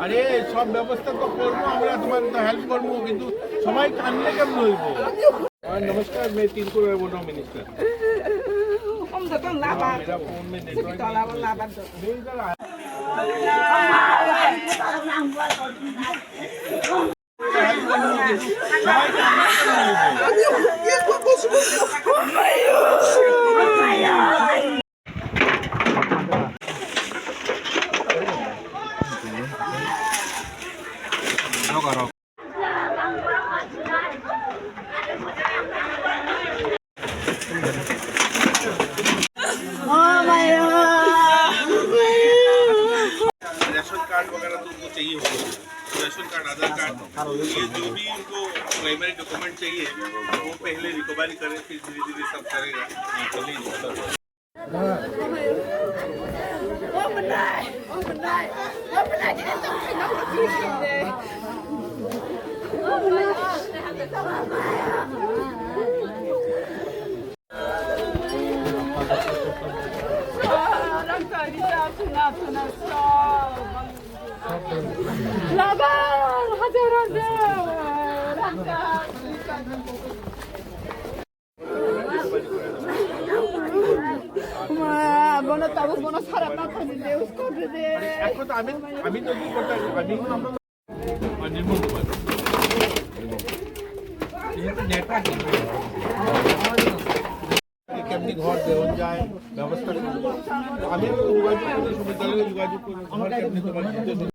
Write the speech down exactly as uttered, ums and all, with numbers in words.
আরে, সব ব্যবস্থা তো করবো আমরা, তোমার তো হেল্প করবো, কিন্তু সবাই কানলে কেমন হইব? হ্যাঁ, নমস্কার, मैं टिंकू राय बोल रहा हूँ, मिनिस्टर। हम तो कम लाभ। मेरा फोन में नेटवर्क नहीं। राशन कार्ड वगैरह तो उनको चाहिए होगा, राशन कार्ड, आधार कार्ड, ये जो भी उनको प्राइमरी डॉक्यूमेंट चाहिए, वो पहले रिकवरी करें, फिर धीरे धीरे सब करेगा। Bono tabuk bono sarap na thani de, uskor de de. এখন তো আমি, আমি তো কি করতে পারি? আমি নির্মল কুমার। কেমনি ঘর দেওয়া যায়, ব্যবস্থা করবো। আমি একটু যোগাযোগ করি, সুবিধা হলে যোগাযোগ করি। ঘর কেমনি তোমার দিতে